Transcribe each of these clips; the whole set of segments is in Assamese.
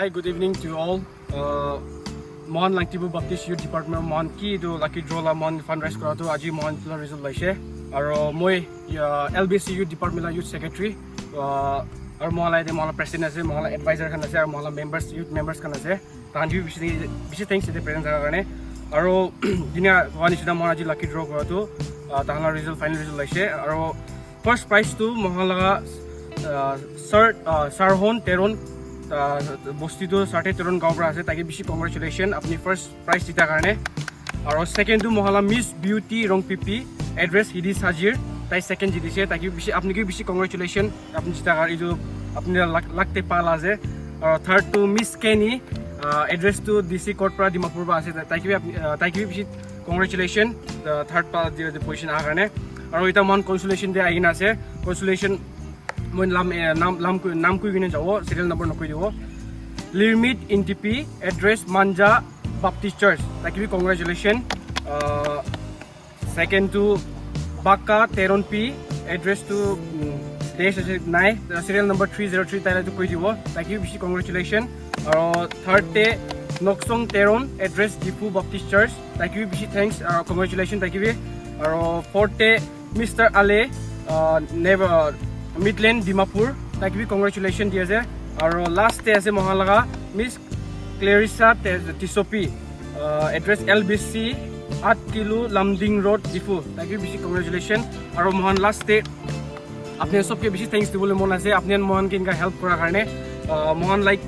Hi, good evening to all. Mohan Langtibu Baptist Youth Department Mohan কি এইটো লাকি ড্ৰ লা মহান ফাণ্ড ৰাইজ কৰাটো আজি মহান ৰিজাল্ট ওলাইছে। আৰু মই এলবিচি ইউথ ডিপাৰ্টমেণ্টৰ ইউথ ছেক্ৰেটাৰী আৰু মহালা এতিয়া মহালা প্ৰেচিডেণ্ট আছে, মহালা এডভাইজাৰ খান আছে আৰু মহালা মেম্বাৰ্ছ, ইউথ মেম্বাৰ্ছ খান আছে। তাহাঁতি বেছি বেছি thanks এতিয়া প্ৰেজেণ্ট থকাৰ কাৰণে। আৰু ধুনীয়া হোৱা নিচিনা মই আজি লাকি ড্ৰ কৰাটো তাহাঁতৰ ৰিজাল্ট, ফাইনেল ৰিজাল্ট ওলাইছে। আৰু ফাৰ্ষ্ট প্ৰাইজটো মহালগা ছাৰ ছাৰহন তেৰণ, বস্তিটো চাৰ্টে তেৰণ গাঁৱৰ পৰা আছে। তাকে বেছি কংগ্ৰেচুলেশ্যন আপুনি ফাৰ্ষ্ট প্ৰাইজ জিতাৰ কাৰণে। আৰু ছেকেণ্ডটো Mahala miss beauty Rongpipi, address হিদি সাজিৰ, তাই ছেকেণ্ড জিতিছে। তাকে বেছি আপুনিকে বেছি কংগ্ৰেচুলেশ্যন আপুনি জিতাৰ কাৰণে, এইটো আপুনি লাক লাকতে পালা আছে। আৰু থাৰ্ডটো মিছ কেনি, এড্ৰেছটো ডি চি কোৰ্ট পৰা, ডিমাপুৰৰ পৰা আছে। তাইকে আপুনি তাইকে বেছি কংগ্ৰেচুলেশ্যন থাৰ্ড পজিশ্যন অহাৰ কাৰণে। আৰু এতিয়া মন কনচুলেশ্যন দিয়ে আহি কিনে আছে। কনচুলেশ্যন মই নাম নাম নাম নাম কৈ কিনে যাব, চিৰিয়েল নম্বৰ নকৈ দিব। লিৰমিট ইনটিপি, এড্ৰেছ মাঞ্জা বাপ্টিষ্ট চাৰ্চ, তাকে বি কংগ্ৰেচুলেশ্যন। ছেকেণ্ডটো বাক্কা তেৰণ পি, এড্ৰেছটো দেশ আছে নাই, চিৰিয়েল নম্বৰ 303, তাইতো কৈ দিব। তাকে বেছি কংগ্ৰেচুলেশ্যন। আৰু থাৰ্ডতে Nokchong Teron, address Diphu Baptist church, তাকে বেছি thanks আৰু কংগ্ৰেচুলেশ্যন তাকে বি। আৰু ফ'ৰ্থতে মিষ্টাৰ আলে, মিডলেণ্ড, ডিমাপুৰ, তাকে বি কংগ্ৰেচুলেশ্যন দি আছে। আৰু লাষ্টে আছে মহালগা miss Clarissa Tisopi, address LBC 8 kilo, Lumding road, Diphu, তাকে বেছি কংগ্ৰেচুলেশ্যন। আৰু মহান লাষ্টে আপুনি চবকে বেছি thanks দিবলৈ মন আছে, আপুনি মহানকে এনেকুৱা হেল্প কৰাৰ কাৰণে। মহান লাইক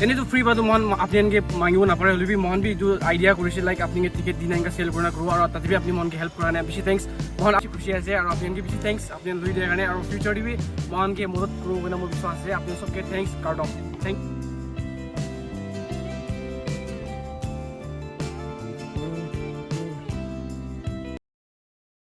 এনেইতো ফ্ৰী পাতো মহান আপুনি এনেকৈ মাগিব নাপাৰে, হ'লে বি মহান বি এইটো আইডিয়া কৰিছে, লাইক আপুনি টিকেট দি এনেকৈ চেল কৰা কৰোঁ আৰু তাতে বি আপুনি মহানকে হেল্প কৰা নাই। বেছি thanks, মহান খুচি আছে। আৰু আপুনি বেছি thanks আপুনি লৈ দিয়াৰ কাৰণে। আৰু ফিউচাৰ দিবি মহানকে মদত কৰোঁ বুলি মোৰ বিশ্বাস আছে। আপুনি চবকে thanks, card of thank.